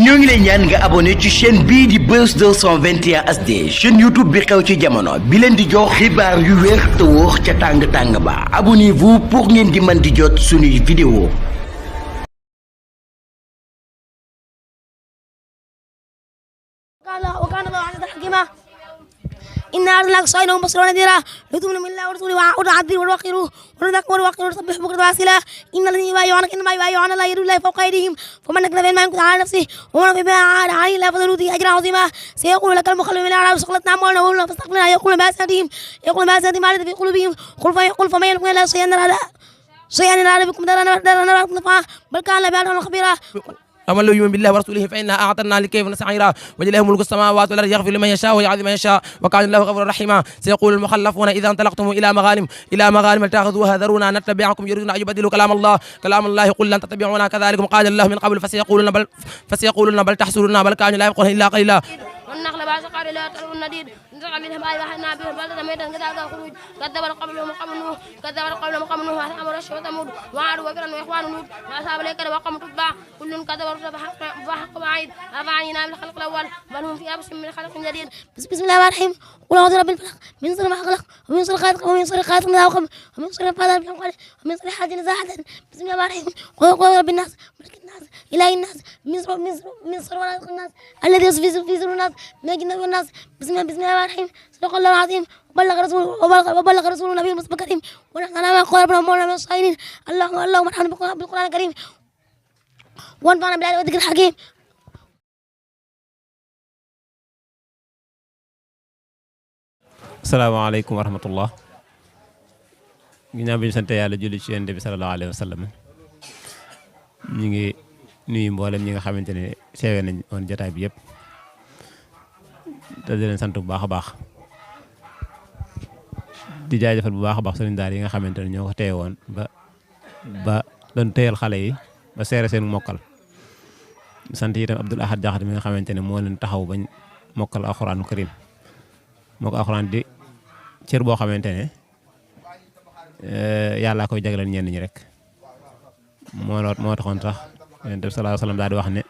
ñoo ngi lay ñaan nga abonné ci chaîne bii di Buzz 221 HD chaîne YouTube bi xew ci jamono bi leen di jox xibaar yu wér te wóor ca tàng-tàng ba abonnez-vous pour ngeen di mën di jot suñuy vidéo. إن أرسلناك شاهدا ومبشرا ونذيرا لتؤمنوا بالله ورسوله وتعذروه وتوقروه وتذكروه وتسبحوه بكرة وأصيلا إن الذين يبايعونك إنما يبايعون الله يد الله فوق أيديهم فمن نكث فإنما ينكث على نفسه ومن وفي بما عاهد عليه الله فسنؤتيه أجرا عظيما سيقول لك المخلفون من الأعراب شغلتنا أموالنا وأولادنا فاستغفرنا يقول بأسنتهم ما الذي في قلوبهم قل فمن يملك إلا شيئا إن أراد بكم دارا نفعا بل كان لا بعدهم خبيرا ومن لم يؤمن بالله ورسوله فإنا أعطنا لكيف سعيرا ولله ملك السماوات والأرض يغفر لمن يشاء ويعذب من يشاء وكان الله غفورا رحيما سيقول المخلفون إذا انطلقتم إلى مغانم لتأخذوها ذرونا نتبعكم يريدون أن يبدلوا كلام الله قل لن تتبعونا كذلك قال الله من قبل فسيقولون بل تحسدوننا بل كانوا لا يفقهون إلا قليلا والنخل باسقات لا ترون النديد نزع منها ما يوحنا به البلدة ميتا كذلك الخروج كذب قبلهم قوم نوح وثمود وثمود وعاد وكرا وإخوان لوط وأصحاب الأيكة وقوم تبع كل كذب الرسل فحق وعيد أفعينا بالخلق الأول بل هم في أبس من خلق جديد بسم الله الرحمن الرحيم قل أعوذ برب الفلق من شر ما خلق ومن شر غاسق ومن شر قاتل إذا وقب ومن شر النفاثات في العقد ومن شر حاسد إذا حسد بسم الله الرحمن الرحيم قل رب الناس ملك الناس إله الناس من شر الناس الذي يوسوس في صدور الناس من الجنة والناس بسم الله الرحمن الرحيم صدق الله العظيم وبلغ رسول النبي المصطفى الكريم ونحن على ما قال ربنا مولانا من الصالحين اللهم ارحمنا بالقرآن الكريم وانفعنا بالآيات والذكر الحكيم. asalaamaaleykum wa rahmatullah ginnaaw bi ñu sant yàlla julli ci Yonent bi sallallahu alayhi wa sallam ñu ngi nuyu mboolem ñi nga xamante ne seewee nañ woon jotaay bi yëpp te di leen sant bu baax a baax di jaajëfal bu baax a baax sëriñ daara yi nga xamante ne ñoo ko teewe woon ba doon téyal xale yi ba seere seen mokkal sant itam Abdul Ahad Jaxate mi nga xamante ne moo leen taxaw bañ mokkal alxuraanu karim moo ko alxuraan di cër boo xamante ne yàllaa koy jagleel ñenn ñi rek moo taxoon tax Yonent bi sallallahu alayhi wa sallam daal di wax ne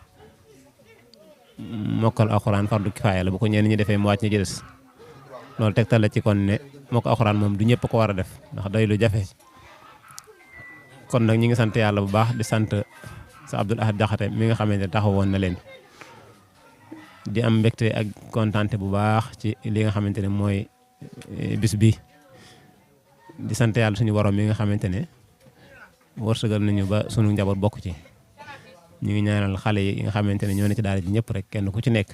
mokkal alxuraan fardu kifaaya la bu ko ñenn ñi defee mu wàcc ñi ci des loolu tegtal la ci kon ne mokkal alxuraan moom du ñëpp ko war a def ndax day lu jafe kon nag ñi ngi sant yàlla bu baax di sant sa Abdul Ahad Jaxate mi nga xamante ne taxawoon na leen di am mbégte ak kontaante bu baax ci li nga xamante ne mooy bis bi di sant yàlla suñu borom mi nga xamante ne wërsëgal nañu ba sunu njaboot bokk ci ñu ngi ñaanal xale yi nga xamante ne ñoo ne ci daara ji ñëpp rek kenn ku ci nekk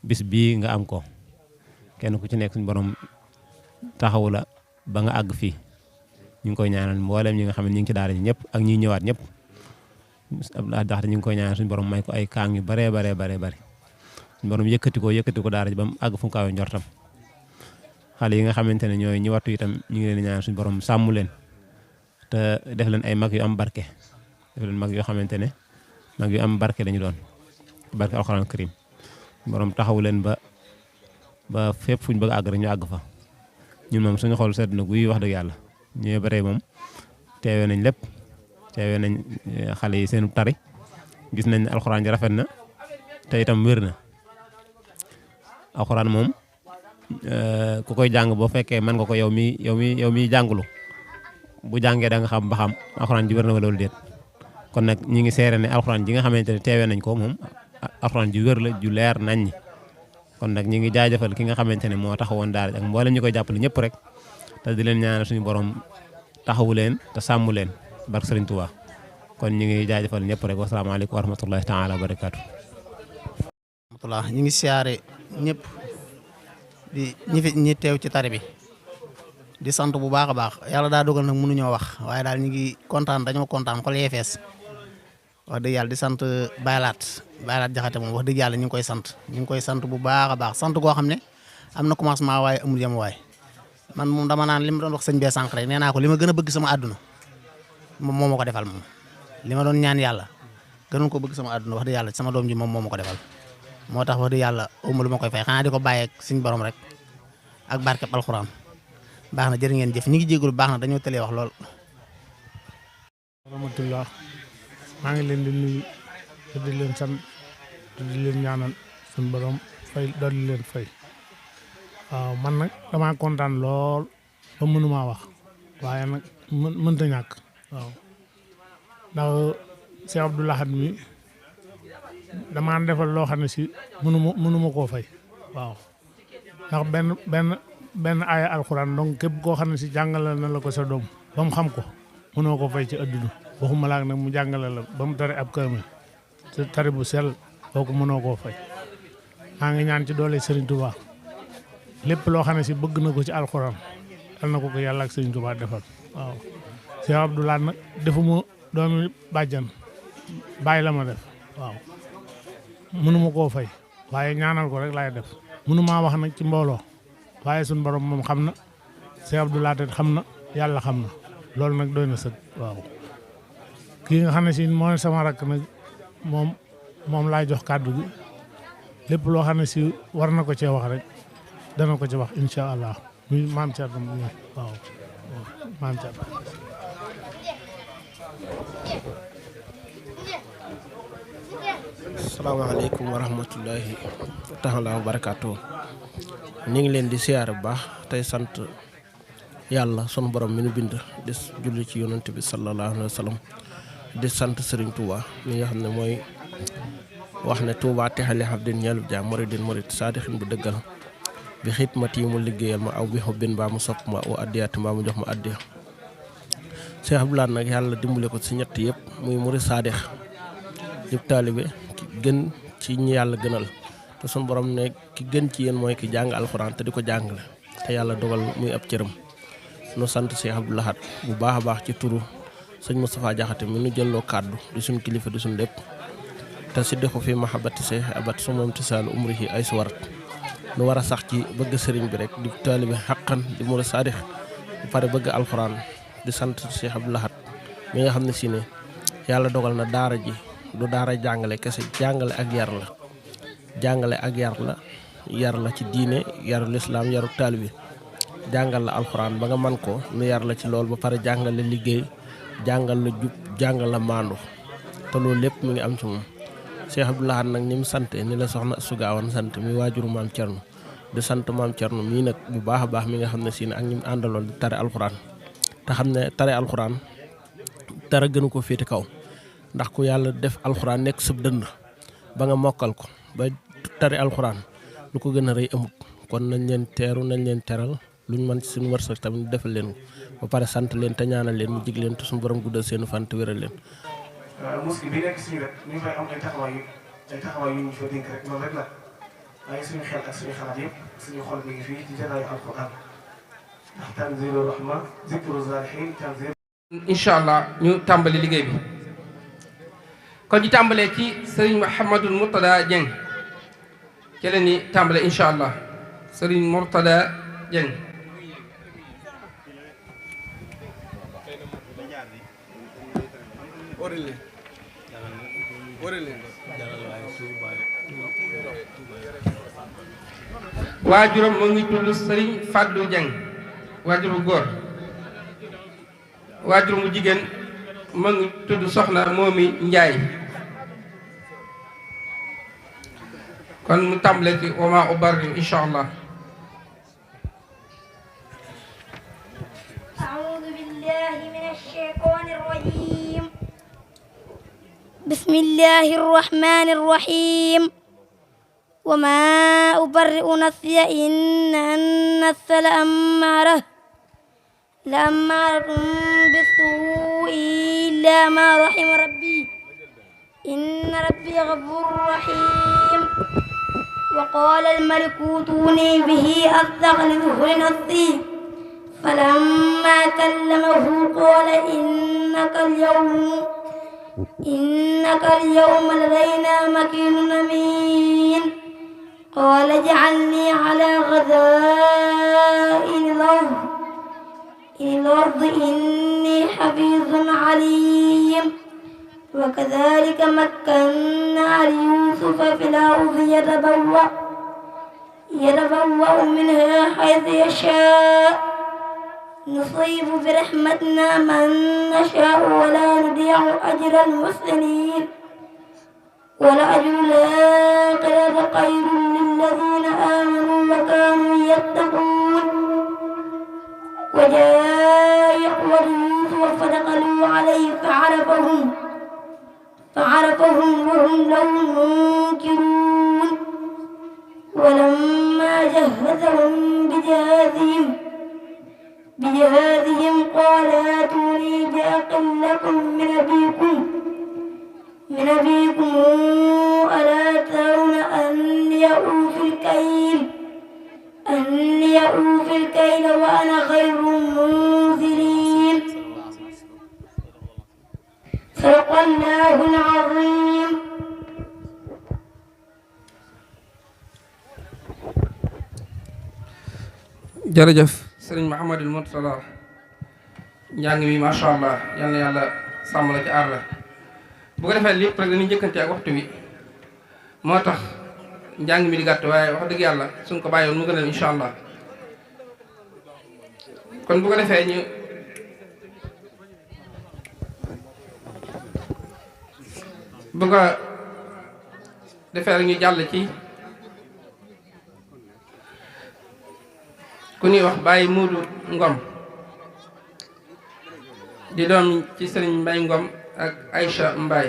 bis bii nga am ko kenn ku ci nekk suñu borom taxawu la ba nga àgg fii ñu ngi koy ñaanal mboolem ñi nga xam ne ñu ngi ci daara ji ñëpp ak ñiy ñëwaat ñëpp Abdoulaye Daxte ñu ngi koy ñaanal suñu borom may ko ay kaang yu baree suñu borom yëkkati ko daara ji ba mu àgg fu mu kawe njortam xale yi nga xamante ne ñooy ñi wattu itam ñu ngi leen di ñaan suñu borom sàmm leen te def leen ay mag yu am barke def leen mag yoo xamante ne mag yu am barke lañu doon barke alxuraan karim borom taxawu leen ba fépp fuñ bëgg a àgg rek ñu àgg fa ñun moom suñu xol sedd na guy wax dëgg yàlla ñëwee bare moom teewee nañ lépp teewee nañ xale yi seen tari gis nañ alxuraan ji rafet na te itam wér na alxuraan moom ku koy jàng boo fekkee mën nga ko yow mi jàngulu bu jàngee da nga xam ba xam alxuraan ji wér na wala loolu déet kon nag ñi ngi seere ne alxuraan ji nga xamante ne teewee nañ ko moom alxuraan ji wér la ju leer nañ ñi kon nag ñi ngi jaajëfal ki nga xamante ne moo taxawoon daara ak mboolem ñu koy jàppale ñëpp rek te di leen ñaanal suñu borom taxawu leen te sàmm leen barke Sëriñ Tuubaa kon ñi ngi jaajëfal ñëpp rek wasalaamaaleykum wa rahmatullahi taala wa barakaatu. ñu ngi siyaare ñëpp di ñi teew ci tari bi di sant bu baax a baax yàlla daa dogal nag mënuñoo wax waaye daal ñu ngi kontaan dañoo kontaan xol yee fees wax dëgg yàlla di sant Baylaat Jaxate moom wax dëgg yàlla ñu ngi koy sant bu baax a baax sant goo xam ne am na commencement waaye amul yem waay man moom dama naan li ma doon wax sëñ bee sànq rek nee naa ko li ma gën a bëgg sama àdduna moom moo ma ko defal moom li ma doon ñaan yàlla gënoon ko bëgg sama àdduna wax dëgg yàlla sama doom ji moom moo ma ko defal moo tax wax dëgg yàlla amul lu ma koy fay xanaa di ko bàyyeeg suñu borom rek ak barkeb alxuraan baax na jërë ngeen jëf ñi ngi jégalu baax na dañoo tëlee wax lool. rahmatullah maa ngi leen di nuyu te di leen sant di leen ñaanal suñu borom fay dolli leen fay waaw man nag damaa kontaan lool ba mënumaa wax waaye nag mënta ñàkk waaw ndax Cheikh Abdou Lahad mi damaa defal loo xam ne si mënuma koo fay waaw ndax benn aaya alxuraan donc képp koo xam ne si jàngale na la ko sa doom ba mu xam ko mënoo ko fay ci adduna waxuma laak nag mu jàngale la ba mu tari ab kaamil te tari bu sell kooku mënoo koo fay maa ngi ñaan ci doole Serigne Touba lépp loo xam ne si bëgg na ko ci alxuraan dal na ko yàlla ak Serigne Touba defal waaw Cheikh Abdou Lahad nag defuma doomi bàjjan bàyyi la ma def waaw mënuma koo fay waaye ñaanal ko rek laay def mënumaa wax nag ci mbooloo waaye suñu borom moom xam na Cheikh Abdou Lahad xam na yàlla xam na loolu nag doy na sëg waaw kii nga xam ne si moo sama rakk nag moom laay jox kàddu gi lépp loo xam ne si war na ko cee wax rek dana ko ci wax incha allah muy maam Thierno waaw maam Thierno. asalaamaaleykum wa rahmatullahi taala wa barakaatu. ñu ngi leen di siyaare bu baax tey sant yàlla sunu borom mi nu bind di julli ci yonent bi sallallahu alayhi wa sallam di sant Serigne Touba mi nga xam ne mooy wax ne Touba texali abdin ñeelub jaam muridin murid saadixin bu dëggal bi xidmat yi mu liggéeyal ma aw bi xubbin mbaa mu sopp ma u addiyaati mbaa mu jox ma addiya Cheikh Abdou Lahad nag yàlla dimbale ko ci ñett yëpp muy murid saadix yëpp taalibe ki gën ci ñi yàlla gënal te sunu borom ne ki gën ci yéen mooy ki jàng alxuraan te di ko jàngale te yàlla dogal muy ab cëram nu sant Cheikh Abdou Lahad bu baax a baax ci turu sëñ Moustapha Diakhaté mi nu jëlloo kàddu di suñ kilifa di suñ lépp te si dexu fi mahabati Cheikh abat su moom tisaalu umrihi ay su warat nu war a sax ci bëgg sëriñ bi rek di taalibe xaqan di murid saadix bu pare bëgg alxuraan di sant Cheikh Abdou Lahad mi nga xam ne si ne yàlla dogal na daara ji du daara jàngale kese jàngale ak yar la jàngale ak yar la ci diine yaru lislaam yaru taalibe jàngal la alxuraan ba nga man ko nu yar la ci loolu ba pare jàngal la liggéey jàngal la jub jàngal la maandu te loolu lépp mi ngi am ci moom Cheikh Abdou Lahad nag ni mu sante ni la soxna Sugaawan sant mi waajuru maam Thierno di sant maam Thierno mii nag bu baax a baax mi nga xam ne si ne ak ñi mu àndaloon di tare alxuraan te xam ne tare alxuraan dara gënu ko féete kaw ndax ku yàlla def alxuraan nekk sab dënd ba nga mokkal ko ba tare alxuraan lu ko gën a rëy amut kon nañ leen teeru nañ leen teral luñ mën ci suñu wërsëg tamit defal leen ko ba pare sant leen te ñaanal leen mu jig leen te suñu borom guddal seenu fan te wéral leen. mosquée bi nekk suñu wet ñu ngi fay am ay taxawaay yu ñu fa dénk rek noonu rek la waaye suñu xel ak suñu xalaat yëpp suñu xol mi ngi fii ci jotaayu alxuraan ndax tanzilu rahma zikru zalihin tanzil. incha allah ñu tàmbali liggéey bi kon ñu tàmbalee ci sëriñ Mouhamadou Mourtada Dieng ci la ñuy tàmbale incha allah sëriñ Mourtada Dieng. waajuram mu ngi tudd sëriñ Fadou Dieng waajur bu góor waajur mu jigéen mu ngi tudd soxna Moomi Njaay kon mu tàmbale ci wama ubarri incha allah. أعوذ بالله من الشيطان الرجيم بسم الله الرحمن الرحيم وما أبرئ نفسي إن النفس لأمارة بالسوء إلا ما رحم ربي إن ربي غفور رحيم وقال الملك ائتوني به أستخلصه لنفسي فلما كلمه قال إنك اليوم لدينا مكين أمين قال اجعلني على خزائن الأرض إني حفيظ عليم وكذلك مكنا ليوسف في الأرض يتبوأ منها حيث يشاء نصيب برحمتنا من نشاء ولا نضيع أجر المحسنين ولأجر خير للذين آمنوا وكانوا يتقون وجاء إخوة يوسف فدخلوا عليه فعرفهم وهم له منكرون ولما جهزهم بجهازهم قال آتوني بأخ لكم من أبيكم ألا ترون أني أوفي الكيل وأنا خير المنزلين صدق الله العظيم. jërëjëf sëriñ Mouhamadul Mourtada njàng mi macha allah yal na yàlla sàmm la ci aar la bu ko defee lépp rek dañuy njëkkante ak waxtu wi moo tax njàng mi di gàtt waaye wax dëgg yàlla suñ ko bàyyoon mu gënal incha allah kon bu ko defee ñu bu ko defee rek ñu jàll ci ku ñuy wax Baye Muudu Ngom di doom ci sëriñ Mbay Ngom ak Aïcha Mbay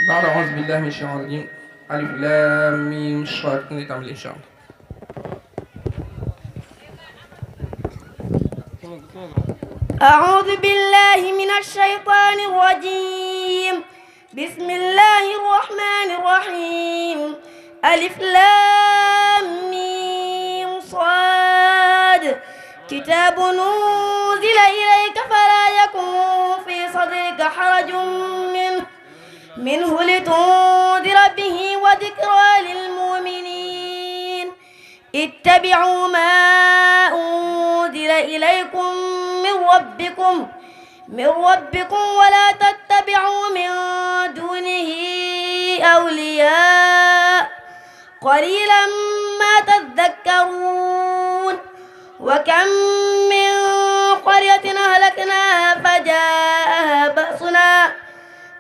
بعد أعوذ بالله من الشيطان الرجيم ألف لام ميم صاد نتعمل إن شاء الله. أعوذ بالله من الشيطان الرجيم بسم الله الرحمن الرحيم ألف لام ميم صاد كتاب أنزل إليك فلا يكن في صدرك حرج منه لتنذر به وذكرى للمؤمنين اتبعوا ما أنزل إليكم من ربكم ولا تتبعوا من دونه أولياء قليلا ما تذكرون وكم من قرية أهلكناها فجاءها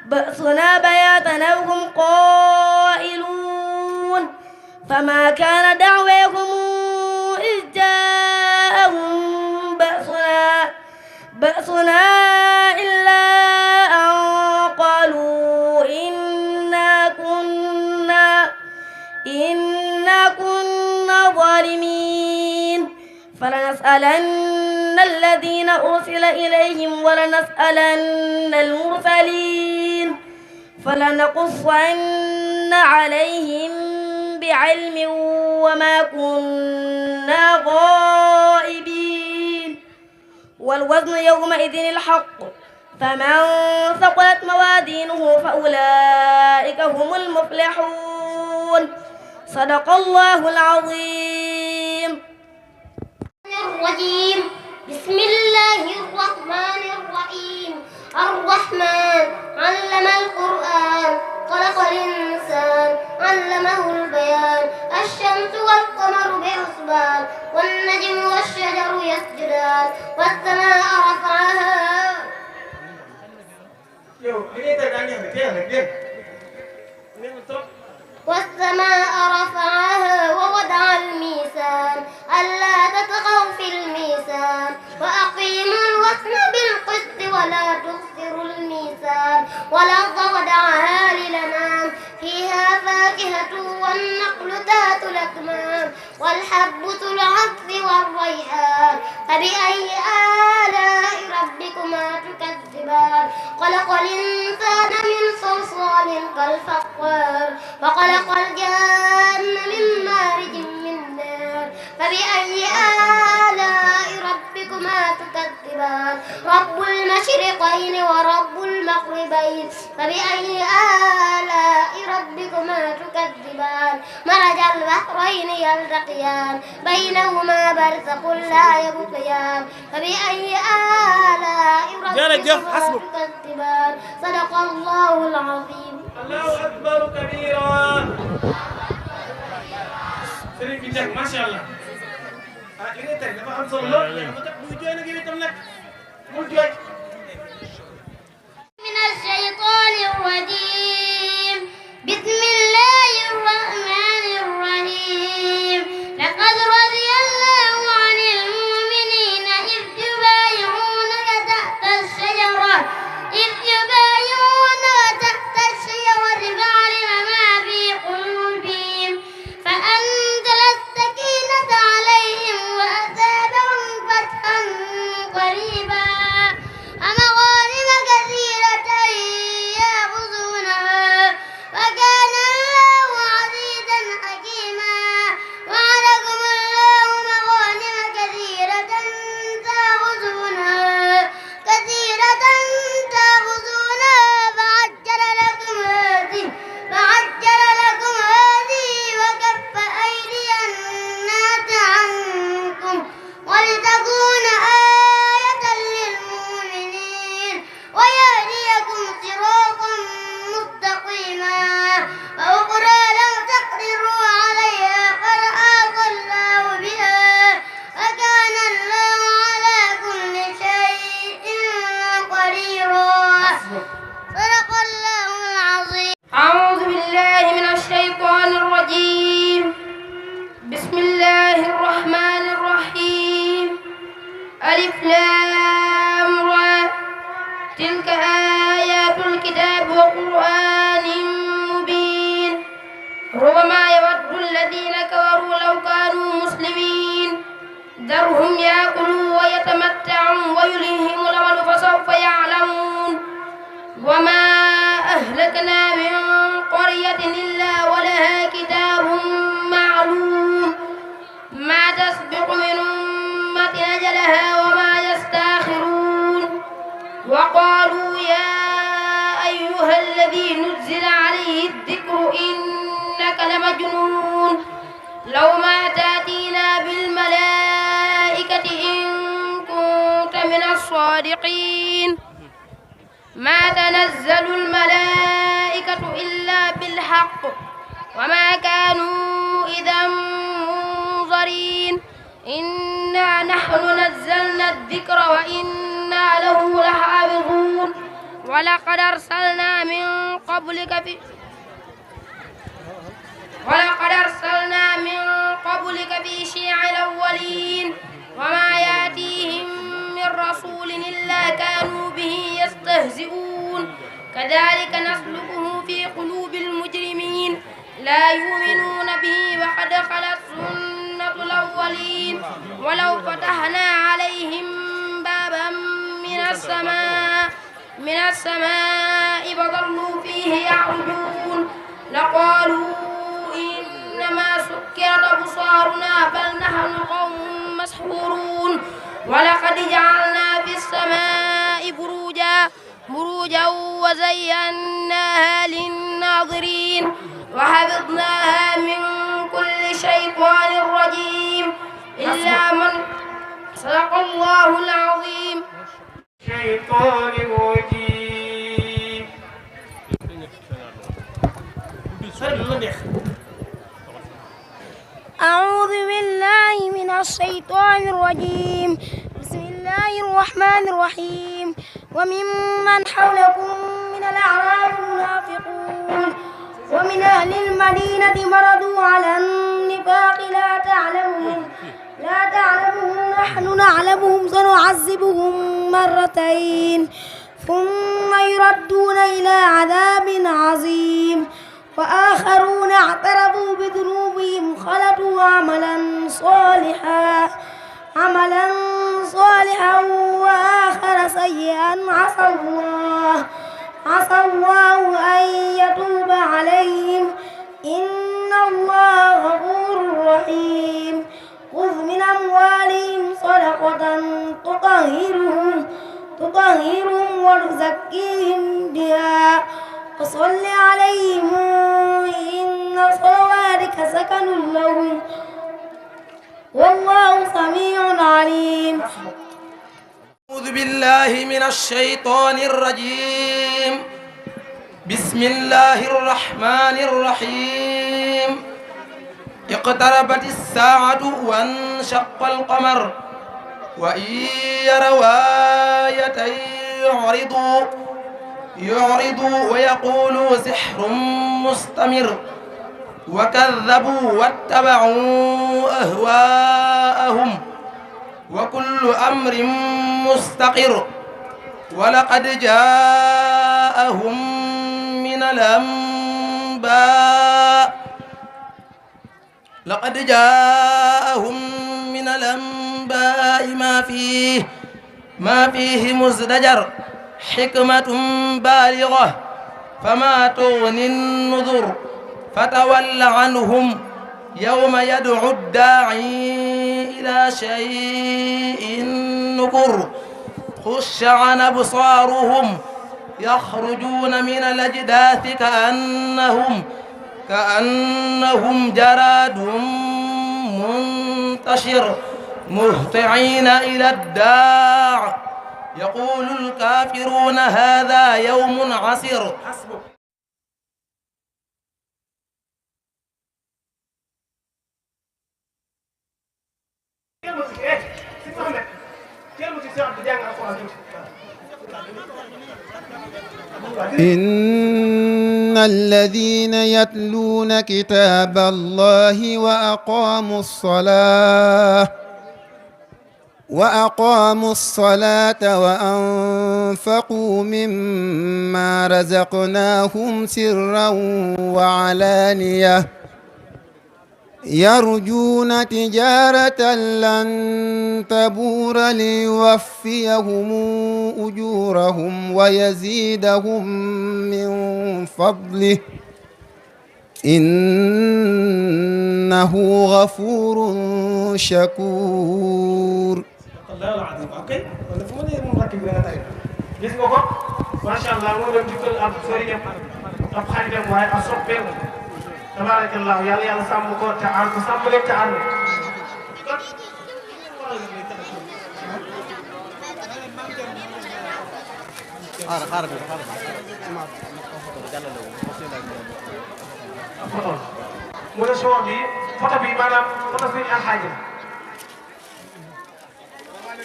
بأسنا بياتا وهم قائلون فما كان دعواهم إذ جاءهم بأسنا إلا أن قالوا إنا كنا ظالمين فلنسألن الذين أرسل إليهم ولنسألن المرسلين فلنقصن عليهم بعلم وما كنا غائبين والوزن يومئذ الحق فمن ثقلت موازينه فأولئك هم المفلحون صدق الله العظيم. الرجيم بسم الله الرحمن الرحيم الرحمن علم القرآن خلق الإنسان علمه البيان الشمس والقمر بحسبان والنجم والشجر يسجدان والسماء رفعها والسماء رفعها ووضع الميزان ألا تطغوا في الميزان وأقيموا الوزن بالقسط ولا تخسروا الميزان والأرض وضعها للأنام فيها فاكهة والنخل ذات الأكمام والحب ذو العصف والريحان فبأي آلاء ربكما تكذبان خلق الإنسان من صلصال كالفخار وخلق الجان من مارج من نار فبأي آلاء ربكما تكذبان رب المشرقين ورب المغربين فبأي آلاء ربكما تكذبان مرج البحرين يلتقيان بينهما برزخ لا يبغيان فبأي آلاء ربكما تكذبان صدق الله العظيم. الله أكبر كبيرا jag macha allah ah li ngay teg dafa am solo lool mais xam nga bu jooy nag yow itam nag bul jooy. من الشيطان الرجيم بسم الله الرحمن الرحيم لقد رضي الله عن المؤمنين إذ يبايعونك تحت الشجرة فعلم ما في قلوبهم فأنزل السكينة عليهم وأثابهم فتحا قريبا ومغانم كثيرة يأخذونها وكان الله عزيزا حكيما وعدكم الله مغانم كثيرة تأخذونها فعجل لكم هذه وكف أيدي الناس عنكم ولتكون آية للمؤمنين ويهديكم صراطا مستقيما وأخرى لم تقدروا عليها قد أحاط الله بها وكان الله على كل شيء قديرا صدق الله العظيم. أعوذ بالله من الشيطان الرجيم بسم الله الرحمن الرحيم ألف لام را تلك آيات الكتاب وقرآن مبين ربما يود الذين كفروا لو كانوا مسلمين ذرهم يأكلوا ويتمتعوا ويلههم الأمل فسوف يعلمون وما أهلكنا من قرية إلا ولها كتاب معلوم ما تسبق من أمة أجلها وما يستأخرون وقالوا يا أيها الذي نزل عليه الذكر إنك لمجنون لو ما تأتينا بالملائكة إن كنت من الصادقين ما تنزل الملائكة إلا بالحق وما كانوا إذا منظرين إنا نحن نزلنا الذكر وإنا له لحافظون ولقد أرسلنا من قبلك في شيع الأولين وما يأتيهم من رسول إلا كانوا به يستهزئون كذلك نسلكه في قلوب المجرمين لا يؤمنون به وقد خلت سنة الأولين ولو فتحنا عليهم بابا من السماء فظلوا فيه يعرجون لقالوا إنما سكرت أبصارنا بل نحن قوم مسحورون ولقد جعلنا في السماء بروجا وزيناها للناظرين وحفظناها من كل شيطان رجيم إلا من صدق الله العظيم. الشيطان الرجيم. أعوذ بالله من الشيطان الرجيم بسم الله الرحمن الرحيم وممن حولكم من الأعراب منافقون ومن أهل المدينة مردوا على النفاق لا تعلمهم نحن نعلمهم سنعذبهم مرتين ثم يردون إلى عذاب عظيم وآخرون اعترفوا بذنوبهم خلطوا عملا صالحا وآخر سيئا عسى الله أن يتوب عليهم إن الله غفور رحيم خذ من أموالهم صدقة تطهرهم وتزكيهم بها وصل عليهم إن صلواتك سكن لهم والله سميع عليم. أعوذ بالله من الشيطان الرجيم بسم الله الرحمن الرحيم اقتربت الساعة وانشق القمر وإن يروا آية يعرضوا ويقولوا سحر مستمر وكذبوا واتبعوا أهواءهم وكل أمر مستقر ولقد جاءهم من الأنباء ما فيه مزدجر حكمة بالغة فما تغني النذر فتول عنهم يوم يدعو الداعي إلى شيء نكر خش عن أبصارهم يخرجون من الأجداث كأنهم جراد منتشر مهطعين إلى الداع يقول الكافرون هذا يوم عسر إن الذين يتلون كتاب الله وأقاموا الصلاة وأنفقوا مما رزقناهم سرا وعلانية يرجون تجارة لن تبور ليوفيهم أجورهم ويزيدهم من فضله إنه غفور شكور. الله العظيم. اوكي ولا فماني مركب لنا تاي gis nga ko masha Allah mo dem dikkal ab sëriñam ab xaritam waaye ab soppeem tabarakallah yàlla yàlla sàmm ko te aar ko sàmm leen te aar mu ne soor bi photo bi maanaam photo sëriñ Alxaaji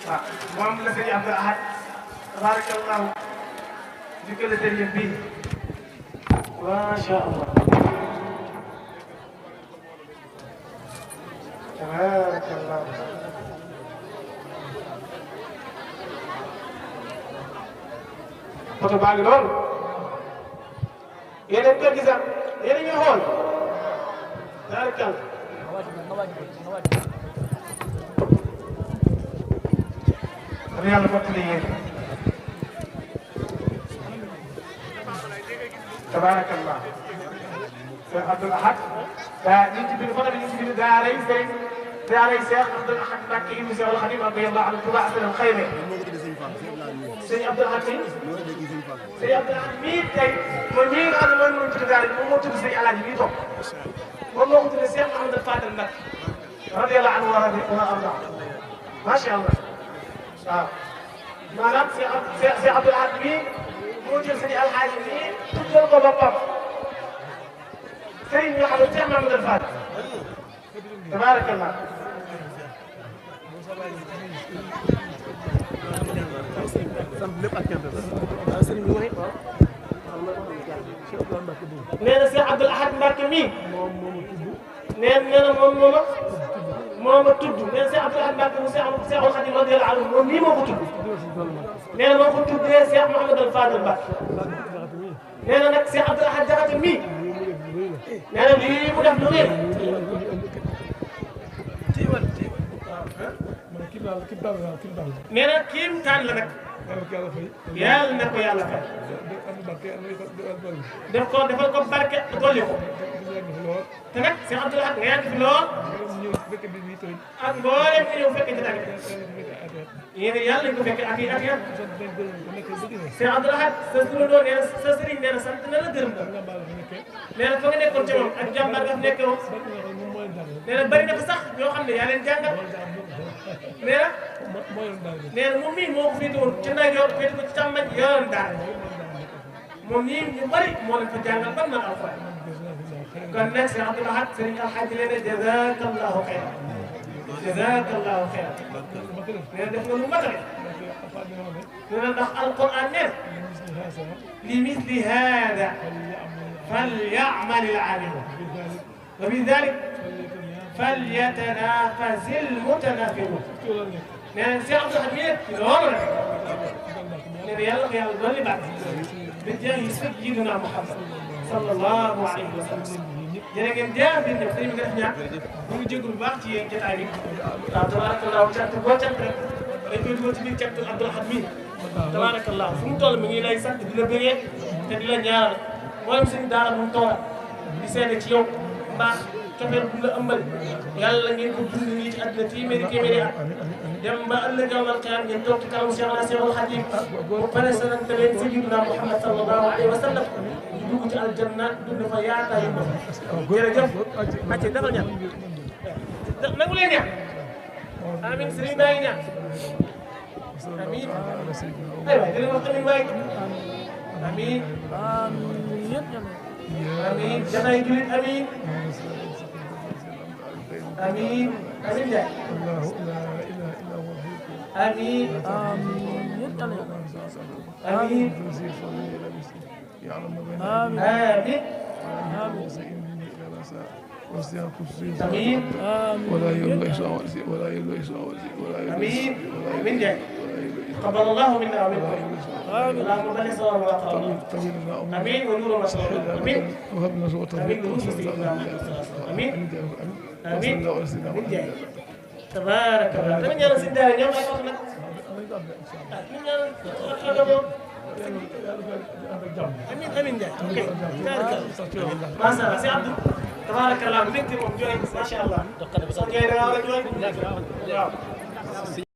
waaw moom la sëriñ Abdul Ahad tabarakallahu dikkal sëriñ bi masha Allah tabarakallah photo baa ngi noonu yéen a ngi ko gisal yéen a ngi xool tabarakallah dana yàlla mottali yéen tabarakallah Cheikh Abdoul Ahad daa ñu ci bind photo bi ñu ci bind daaray Cheikh Abdoul Ahad Mbacké ibn Cheikh al-Khadim radiyallahu anhu Touba Asalem Xayme sëñ Abdoul Ahad mi sëñ Abdoul Ahad mii tey mooy mii nga xam ne moom tudd daara moom moo tudd sëñ Alaaji mii toog moom moo ko tuddee Cheikh Mouhamadou Fadel Mbacké radiyallahu anhu wa arda macha Allah waaw maanaam Cheikh Abdoul Ahad mii moo jël sëñ Alxaaji mii tuddal ko boppam sëriñ ñoo xam ne Cheikh Mouhamadou Fadel tabarakallah nee na Cheikh Abdoul Ahad Mbacké mii nee na moom moo ma tudd nee na Cheikh Abdoul Ahad Mbacké mu Cheikhul Khadim radiyallahu anhu moom nii moo ko tudd nee na moo ko tuddee Cheikh Mouhamadou Fadel Mbacké nee na nag Cheikh Abdoul Ahad Jaxate mii nee na lii mu def lu rëy nee na kiim taan la nag yàlla na ko yàlla fay defal ko barke dolli ko te nag Cheikh Abdoul Ahad nga yàgg fi lool ak mboolem ñu ñëw fekkee ci tàggat yéen yàlla nañu ko fekkee ak Cheikh Abdoul Ahad sa turandoo nee na sa sëriñ nee na sant na la gërëm la nee na fa nga nekkoon ci moom ak jàmbaar nga fa nekkee moom nee na bari na fa sax ñoo xam ne yaa leen jàngal nee na moom mii moo ko féete woon ci ndeyjoor féete ko ci càmmoñ yoroon daara moom ñii ñu bari moo leen fa jàngal ban man alxuraan kon nag Cheikh Abdou Lahad sëriñ Alxaaji nee na jazakallahu xayran jazakallahu xayran nee na def nga lu matale nee na ndax alquran nee na li misli hada falyamal al-aamilun wa bi dalik falyatanafasi al-mutanafisun nee na Cheikh Abdou Lahad mii ci loolu rek nee na yàlla ko yàlla dolli baax bi jaahi sayyidina Muhammad sallallahu alayhi wa sallam jërë ngeen jëf bi def sëñ bi nga def ñaan bu ñu jégalu bu baax ci yéen jotaay bi waaw tabarakallah cant boo cant rek dañ koy dugal ci biir cant Abdou Lahad mii tabarakallah fu mu toll mi ngi lay sant di la bëggee te di la ñaanal mboolem suñu daara mu toog di seede ci yow mbaax cofeel bu la ëmbal yàlla ngeen ko dund nii ci àdduna téeméeri at dem ba ëllëg yawmal qiyaama ngeen toog ci kanamu Cheikhul Khadim bu pare sa nag tamit sayyidina Muhammad sallallahu alayhi wa sallam ñu dugg ci aljanna dund fa yaata yu ba jërëjëf acce defal ñaan nangu leen ñaan amin sëriñ baa ngi ñaan amin ay waay dina wax amin waay amin amin jataay julit amin amin amin jaay amin amin amin ولا يلوي سواسي ولا يلوي سواسي ولا amin amin jaay تقبل الله منا ومنكم اللهم بلغ صواب وقال امين ونور مسعود امين وهبنا صوت امين ونور سيدنا امين امين امين جاي تبارك الله تمن يا سيدنا ñoom ay wax nak ñu ñaan amin amin jaay okay ma sha Allah si Abdou تبارك الله بنتي moom jooy ma sha Allah jooy da nga war a jooy waaw